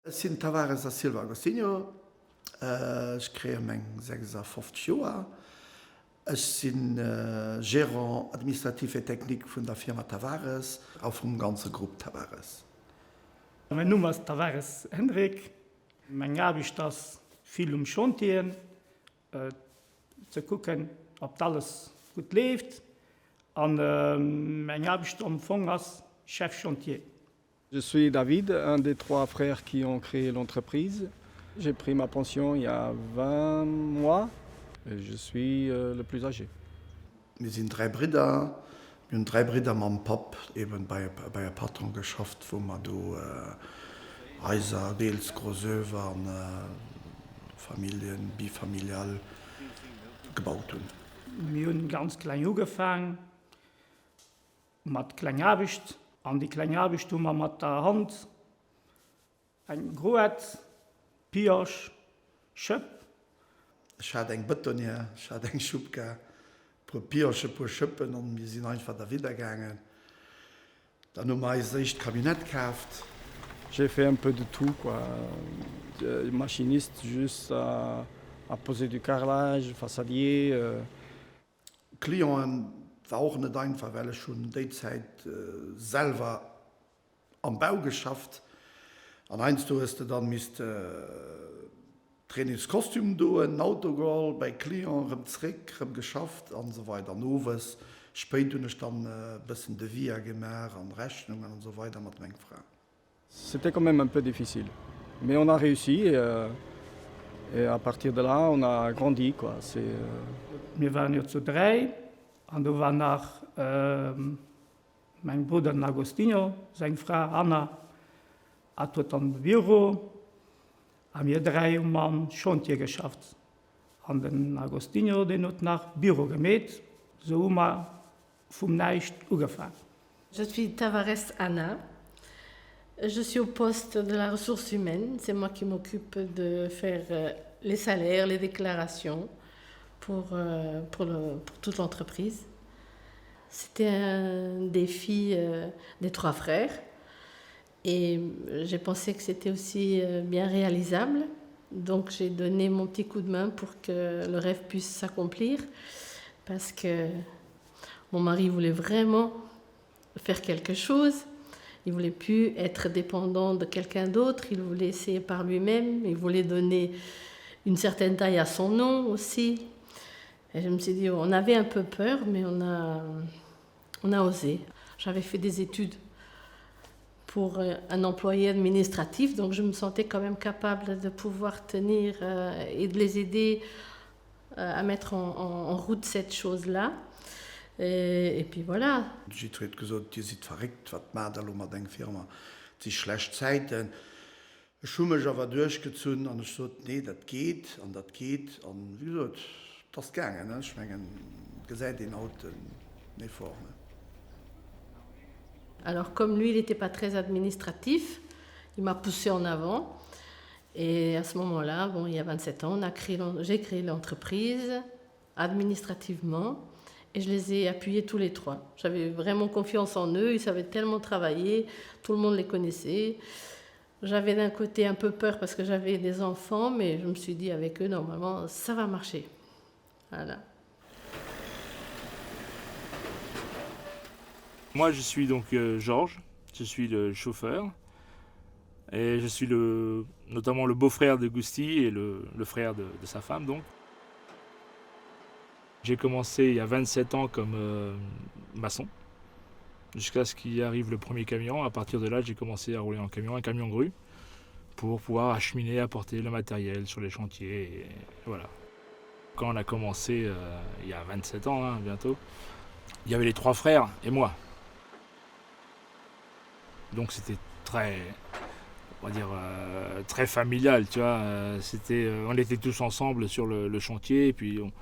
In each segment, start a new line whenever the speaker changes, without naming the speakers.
Ech sinn Tavares da Silva Agostinho, ech kréie meng 56 Joer. Ech si Gérant administratif et technique vun der Firma Tavares a vum ganze Grupp Tavares.
Mäin Numm ass Tavares Henrik. Meng Aarbecht ass vill um Chantieren ze kucken, ob alles gutt leeft. An meng Aarbecht am Fong ass Chef Chantier.
Je suis David, un des trois frères qui ont créé l'entreprise. J'ai pris ma pension il y a 20 mois et je suis euh, le plus âgé.
Mir sinn 3 Bridder. Mir hunn 3 Bridder mam Papp eben bei bei e Patron geschafft, wou mer do Haiser, deels gros oeuvre an Familljen, bifamilial gebaut hunn.
Mir hunn ganz kleng ugefaang mat kleng Aarbecht an déi kleng Aarbecht hu mer mat der Hand, eng Grouette, Pioche, Schëpp.
Ech hat eng Betonnière, ech hat eng Schubkar, e puer Pioche, e puer Schëppen an mir sinn einfach derwidder gaangen. Dann hu mer eis éischt Camionnette kaaft.
J'ai fait un peu de tout quoi, machiniste juste à poser du carrelage, façadier.
Clienten war och net einfach, well ech hunn déi Zäit selwer am Bau geschafft an heiansdo hues de dann misst Trainingskostüm doen, den Auto geholl, bäi Client, rëm zréck, rëm geschafft an esou weider. An owes spéit hunn ech dann e bëssen Deviser gemaach an Rechnungen an esou weider mat meng Fra.
C'était quand même un peu difficile. Mais on a réussi et, euh, et à partir de là on a grandi quoi. C'est euh...
Mir waren jo zu 3 an do war nach euh, mäin Brudder den Agostinho, seng Fra Anna, hat huet dann de Büro a mir 3 hu mam Chantier geschafft. An den Agostinho deen huet nach Büro gemeet. Sou hu mer vum Näischt ugefaang.
Je suis Tavares Anna. Je suis au poste de la ressource humaine. C'est moi qui m'occupe de faire euh, les salaires, les déclarations pour, euh, pour, le, pour toute l'entreprise. C'était un défi euh, des trois frères et j'ai pensé que c'était aussi bien réalisable. Donc j'ai donné mon petit coup de main pour que le rêve puisse s'accomplir parce que mon mari voulait vraiment faire quelque chose. Il voulait plus être dépendant de quelqu'un d'autre, il voulait essayer par lui-même, il voulait donner une certaine taille à son nom aussi. Et je me suis dit on avait un peu peur, mais on a, on a osé. J'avais fait des études pour euh, un employé administratif, donc je me sentais quand même capable de pouvoir tenir euh, et de les aider euh, à mettre en, en, en route cette chose-là. Et, et puis voilà.
Jiddweree huet gesot, Dir sidd verréckt, wat maacht Der elo mat eng Firma? Et si schlecht Zäiten. Ech hu mech awer duerchgezunn an ech sot, Nee, dat geet an dat geet. An wéi gesot, et ass gaangen. Ech mengen, et gesäit een haut den Effort.
Alors comme lui, il n'était pas très administratif, il m'a poussé en avant. Et à ce moment-là, bon, il y a 27 ans, on a créé, j'ai créé l'entreprise administrativement et je les ai appuyés tous les trois. J'avais vraiment confiance en eux, ils savaient tellement travailler, tout le monde les connaissait. J'avais d'un côté un peu peur parce que j'avais des enfants, mais je me suis dit avec eux, normalement, ça va marcher. Voilà.
Moi, je suis donc euh, Georges, je suis le chauffeur et je suis le, notamment le beau-frère de Gusti et le, le frère de, de sa femme donc. J'ai commencé il y a 27 ans comme euh, maçon jusqu'à ce qu'il arrive le premier camion. À partir de là, j'ai commencé à rouler en camion, un camion grue pour pouvoir acheminer, apporter le matériel sur les chantiers et voilà. Quand on a commencé euh, il y a 27 ans hein, bientôt, il y avait les trois frères et moi. Donc c'était très on va dire euh, très familial tu vois euh, c'était euh, on était tous ensemble sur le, le chantier et puis on,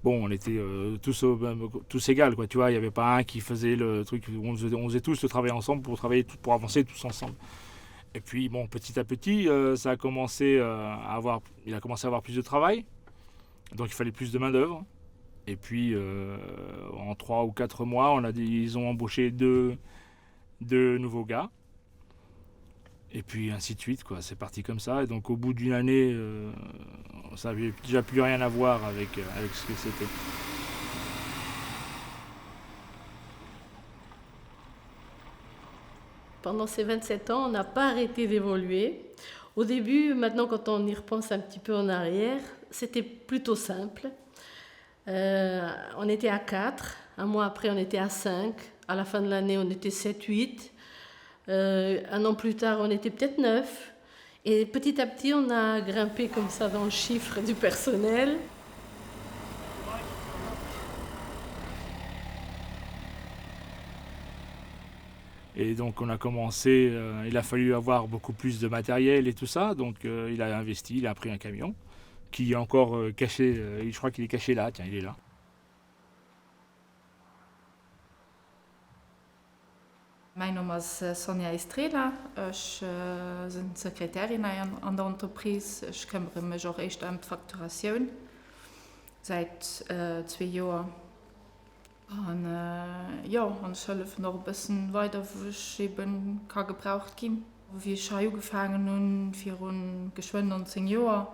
bon on était euh, tous au, tous égal quoi tu vois il n'y avait pas un qui faisait le truc on faisait, on faisait tous le travail ensemble pour travailler tout, pour avancer tous ensemble et puis bon petit à petit euh, ça a commencé euh, à avoir il a commencé à avoir plus de travail donc il fallait plus de main d'oeuvre et puis euh, en trois ou quatre mois on a dit ils ont embauché deux deux nouveaux gars. Et puis ainsi de suite, quoi. C'est parti comme ça. Et donc au bout d'une année, euh, ça n'avait déjà plus rien à voir avec, euh, avec ce que c'était.
Pendant ces 27 ans, on n'a pas arrêté d'évoluer. Au début, maintenant quand on y repense un petit peu en arrière, c'était plutôt simple. Euh, on était à 4, un mois après on était à 5, à la fin de l'année on était 7, 8. Euh, un an plus tard on était peut-être 9. Et petit à petit on a grimpé comme ça dans le chiffre du personnel.
Et donc on a commencé, euh, il a fallu avoir beaucoup plus de matériel et tout ça, donc euh, il a investi, il a pris un camion qui est encore euh, caché, euh, je crois qu'il est caché là, tiens il est là.
Mäin Numm ass Sonja Estrela, ech sinn d'Sekretärin hei an der Entreprise. Ech këmmere mech och éischter ëm d'Facturatioun säit zwee Joer. An jo, an ech hëllefen och e bëssen weider, wou ech ebe ka gebraucht ginn. Wéi ech hei ugefaangen hunn, viru geschwënn 19 Joer,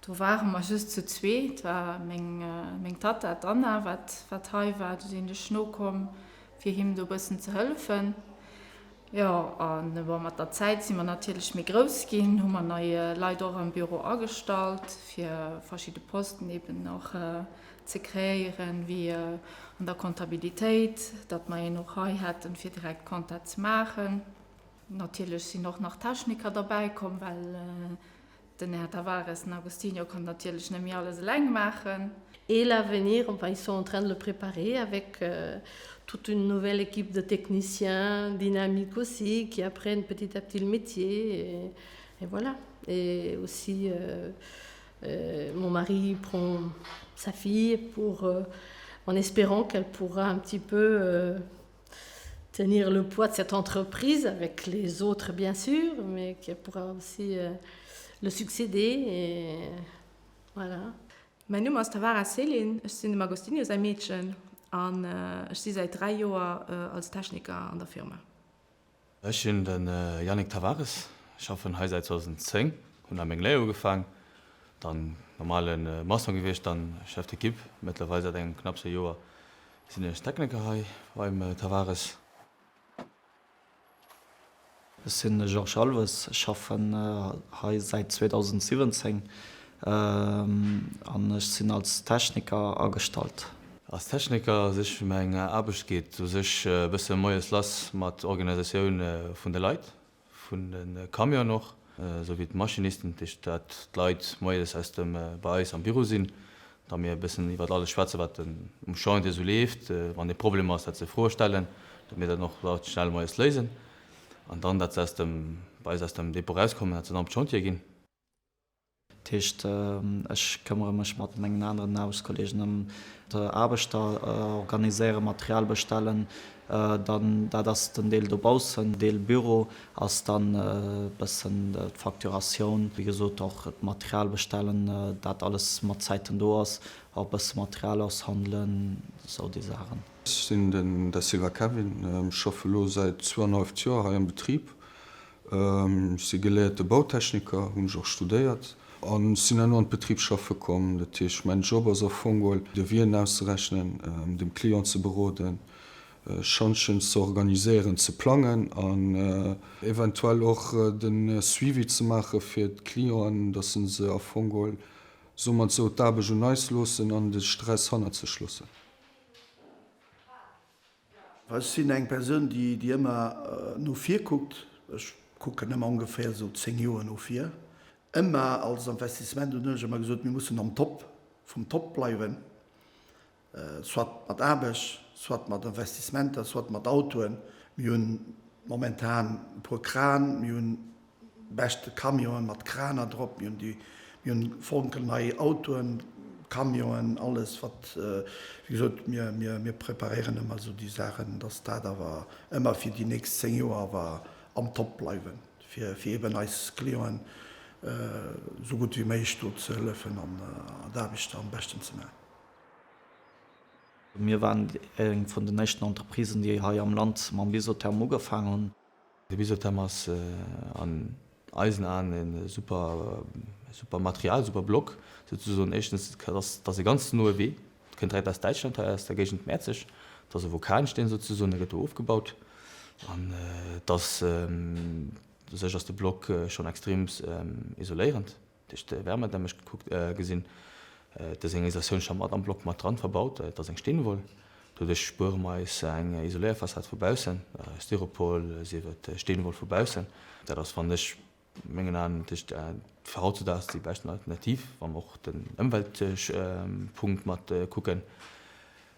Do ware mer just zu zwee, et war meng Tatta, d'Anna, wat hei war. Du sinn ech nokomm, fir him do e bëssen ze hëllefen. Jo, a bon, mat der Zäit si mer natierlech méi grouss ginn, hu mer nei Leit och am Büro agestallt, fir verschidde Posten eben och ze kreéieren, wéi an der Comptabilitéit, datt mer een och hei hätten, fir direkt Compta ze maachen. Natierlech sinn och nach Techniker derbäikomm, well Den Här Tavares, den Agostinho kann natierlech net méi alles eleng maachen.
Et l'avenir, enfin ils sont en train de le préparer avec euh, toute une nouvelle équipe de techniciens dynamiques aussi qui apprennent petit à petit le métier et, et voilà et aussi euh, euh, mon mari prend sa fille pour euh, en espérant qu'elle pourra un petit peu euh, tenir le poids de cette entreprise avec les autres bien sûr mais qui pourra aussi euh, le succéder et voilà.
Mäin Numm ass Tavara Céline, ech sinn dem Agostinho säi Meedchen an ech si säit 3 Joer als Techniker an der Firma.
Ech sinn de Yannick Tavares, schaffen hei säit 2010, hunn hei meng Léier ugefaang, dann normale Maçon gewiescht, dann Chef d'équipe, mëttlerweil säit engem knappse Joer sinn ech Techniker hei beim Tavares.
Ech sinn de Georges Alves, ech schaffen hei säit 2017 an ech sinn als Techniker agestallt.
Als Techniker u sech, meng Aarbecht geet u sech e bësse moies lass mat Organisatioun vun de Leit, vun de Camionen och, esou wéi d'Maschinisten, dat heescht dat d'Leit moies aus dem bei eis am Büro sinn, da mir e bëssen iwwert alles schwätzen, wat um Chantier esou leeft, wann ee Problem ass, dat se Froe stellen, dat mir dat och relativ schnell moies léisen an dann dat se aus dem bei eis aus dem Depot erauskommen, dat se dann op d'Chantiere ginn.
Dat heescht, ech këmmere mech mat mengen aneren Aarbechtskolleegen ëm d'Aarbechter organiséieren, Material bestellen. Dann, dat ass den Deel dobaussen. Deel Büro ass dann e bëssen d'Facturatioun, wéi gesot och d'Material bestellen, dat alles mat Zäiten do ass, och e bësse Material aushandelen, esou déi Saachen.
Ech sinn den Da Silva Kevin, schaffe elo säit zwouanenhalleft Joer hei am Betrib. Ech si geléierte Bautechniker, hunn ech och studéiert an sinn herno an d'Betrib schaffe komm. Dat heescht, mäin Job ass am Fong geholl, Devisen auszerechnen, dem Client ze beroden, Schantjen ze organiséieren, ze plangen an eventuell och de Suivi ze maache fir d'Clienten, dass se se am Fong geholl, soe mer et esou, d'Aarbecht un eis loossen an de Stress hannert sech loossen.
Ech sinn eng Persoun, déi ëmmer no vir kuckt. Ech kucken ëmmer ongeféier esou 10 Joer no vir. Ëmmer als Investissement hunn ech ëmmer gesot, mir mussen am Top vum Top bleiwen, soit mat Aarbecht, soit mat Investissementer, soit mat Autoen. Mir hunn momentan e puer Kran, mir hunn beschte Camionen mat Kraner drop, mir hunn déi, mir hunn fonkelnei Autoen, Camionen, alles wat, wéi gesot, mir, mir, mir preparéieren ëmmer esou déi Saachen, dass dat awer ëmmer fir déi nächst 10 Joer awer am Top bleiwen, fir, fir eben eis Clienten esou gutt wéi méiglech do ze hëllefen an d'Aarbecht am beschten ze maachen.
Mir waren eng vun den éischten Entreprisen, déi hei am Land mam Isotherm ugefaangen hunn.
De Bisotherm ass an eisen Aen e super, super Material, super Block souzesoen. Éischtens, et ass, et ass e ganz noe Wee, et kënnt direkt aus Däitschland hei aus der Géigend Mäerzeg. Et ass e Vulkansteen souzesoen, dee gëtt do ofgebaut an et ass, u sech ass de Block schonn extrem isoléierend. Duerch de Wärmedämmeg gekuckt gesinn, et ass eng Isolatioun scho mat am Block mat dran verbaut, et ass eng Steenwoll. Doduerch spuere mer eis eng Isoléierfassad vu baussen, Styropol, sief et Steenwoll vu baussen. Dat ass, fannen ech, a mengen Aen fir hautzudaags déi beschten Alternativ, wa mer och den Ëmweltpunkt mat kucken.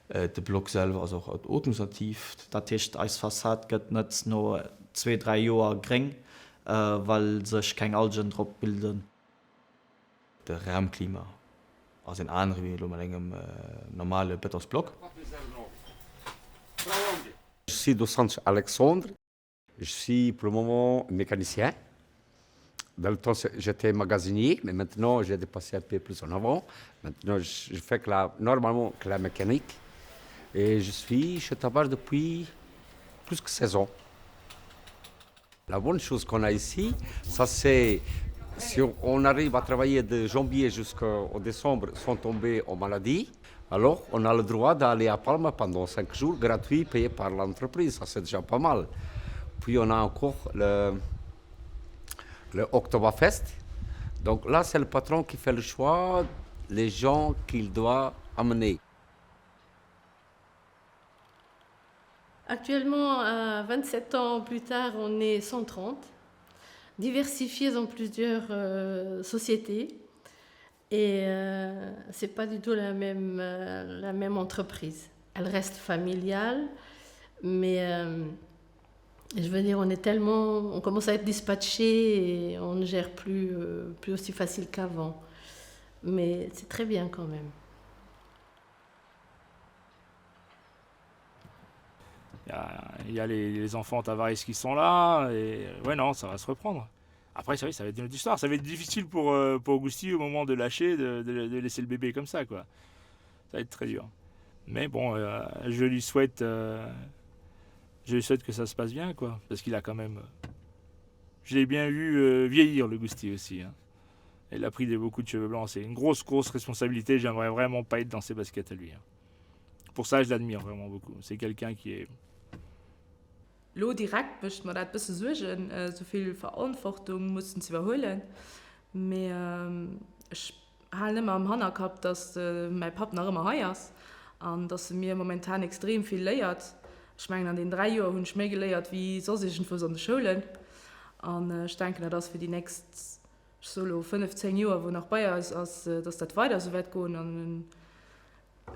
De Block selwer ass och ootmungsaktiv.
Dat heescht, eis Fassad gëtt net no zwee, dräi Joer gréng, well sech keng Algen drop bilden.
De Raumklima ass en anere wéi elo mat engem normale Betonsblock.
Je suis dos Santos Alexandre. Je suis pour le moment mécanicien. Dans le temps, j'étais magasinier, mais maintenant, j'ai dépassé un peu plus en avant. Maintenant, je fais que la, normalement que la mécanique. Et je suis chez Tabar depuis plus que 16 ans. La bonne chose qu'on a ici, ça c'est si on arrive à travailler de janvier jusqu'au décembre sans tomber en maladie, alors on a le droit d'aller à Palma pendant cinq jours gratuit payé par l'entreprise. Ça c'est déjà pas mal. Puis on a encore le, le Oktoberfest. Donc là, c'est le patron qui fait le choix les gens qu'il doit amener.
Actuellement, à 27 ans plus tard, on est 130, diversifiés dans plusieurs euh, sociétés. Et euh, ce n'est pas du tout la même, euh, la même entreprise. Elle reste familiale, mais euh, je veux dire, on est tellement, on commence à être dispatché et on ne gère plus, euh, plus aussi facile qu'avant. Mais c'est très bien quand même.
Il y a, les, les enfants Tavares qui sont là et ouais non ça va se reprendre. Après ça, ça va être une autre histoire, ça va être difficile pour, euh, pour Augusti au moment de lâcher, de, de, de laisser le bébé comme ça quoi. Ça va être très dur. Mais bon euh, je lui souhaite euh, je lui souhaite que ça se passe bien quoi parce qu'il a quand même je l'ai bien vu euh, vieillir le Gusti aussi hein. Il a pris des beaucoup de cheveux blancs, c'est une grosse grosse responsabilité, j'aimerais vraiment pas être dans ses baskets à lui. Hein. Pour ça je l'admire vraiment beaucoup. C'est quelqu'un qui est
Lo direkt mécht mer dat bësse Suergen, esou vill Verantwortung mussen ze iwwerhuelen. Mee ech halen ëmmer am Hannerkapp, datt mäi Papp nach ëmmer hei ass an datt e mir momentan extrem vill léiert. Ech mengen, an deenen 3 Joer hunn ech méi geléiert wéi soss iergendwous an de Schoulen. An ech denken, dat ass fir déi nächst, ech soe lo 5, 10 Joer, wou en nach bei eis ass, datt dat weider esou wäert goen. An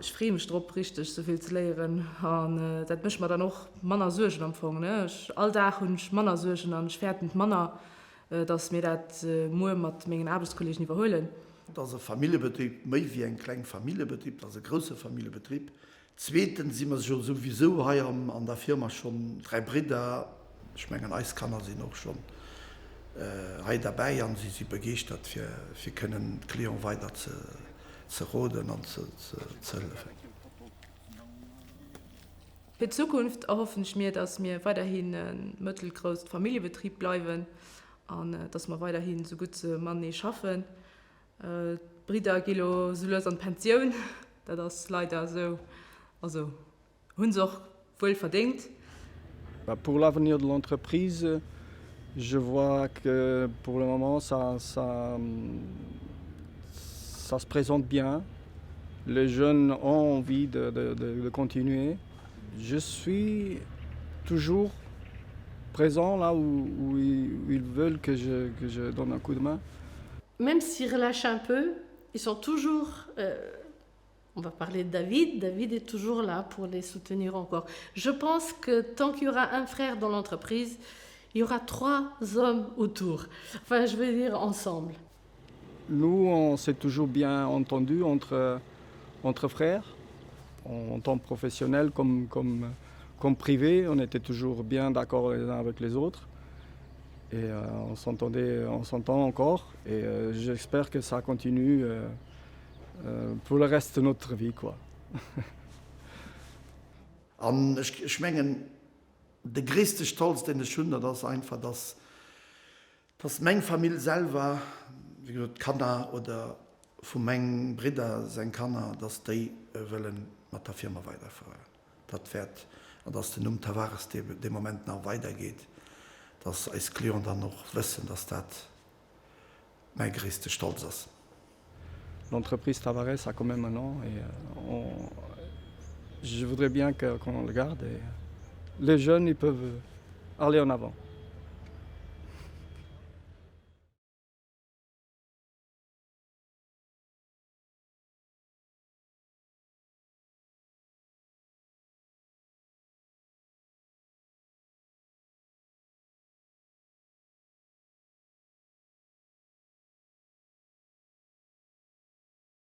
Ech freeë mech drop, richteg sou vill ze léieren an dat mécht mer dann och manner Suergen am Fong. Ech, all Dag hunn ech manner Suergen an ech fäerten manner, dass mir dat muer mat mengen Aarbechtskolleegen iwwerhuelen.
Et ass e Familljebetrib, méi wéi eng kleng Familljebetrib, et ass e grousse Familljebetrib. Zweetens si mer jo souwisou hei an der Firma schonn dräi Bridder. Ech mengen, eis Kanner sinn och schonn hei derbäi a si si begeeschtert, fir kënnen d'Clienten weider ze roden an ze hëllefen.
Fir d'Zukunft erhoffen ech mir, dass mir weiderhin e mëttelgrousst Familljebetrib bleiwen an dass mer weiderhin esou gutt matenee schaffen. D'Bridder gi lo esou lues an d'Pensioun, dat ass leider esou, also hu se och wuel verdéngt.
Pour l'avenir de l'entreprise, je vois que pour le moment ça, ça, ça se présente bien. Les jeunes ont envie de, de, de, de continuer. Je suis toujours présent là où, où, ils, où ils veulent que je, que je donne un coup de main.
Même s'ils relâchent un peu, ils sont toujours euh, on va parler de David, David est toujours là pour les soutenir encore. Je pense que tant qu'il y aura un frère dans l'entreprise, il y aura trois hommes autour. Enfin, je veux dire ensemble.
Nous, on s'est toujours bien entendu entre, entre frères, en tant que professionnel comme, comme, comme privé, on était toujours bien d'accord les uns avec les autres. Et euh, on s'entendait, on s'entend encore et euh, j'espère que ça continue euh, euh, pour le reste de notre vie quoi.
An ech, ech mengen. De gréisste Stolz, deen ech hunn, dat ass einfach, dass, dass meng Famill selwer, wéi gesot d'Kanner oder vu meng Bridder seng Kanner, dass déi wëlle mat der Firma weiderfueren. Dat wäert, an dass den Numm Tavares dee dee Moment nach weidergeet, dass eis Clienten dann och wëssen, dass dat mäi gréisste Stolz ass.
L'entreprise Tavares a quand même un nom et on, je voudrais bien que qu'on le garde et les jeunes ils peuvent aller en avant.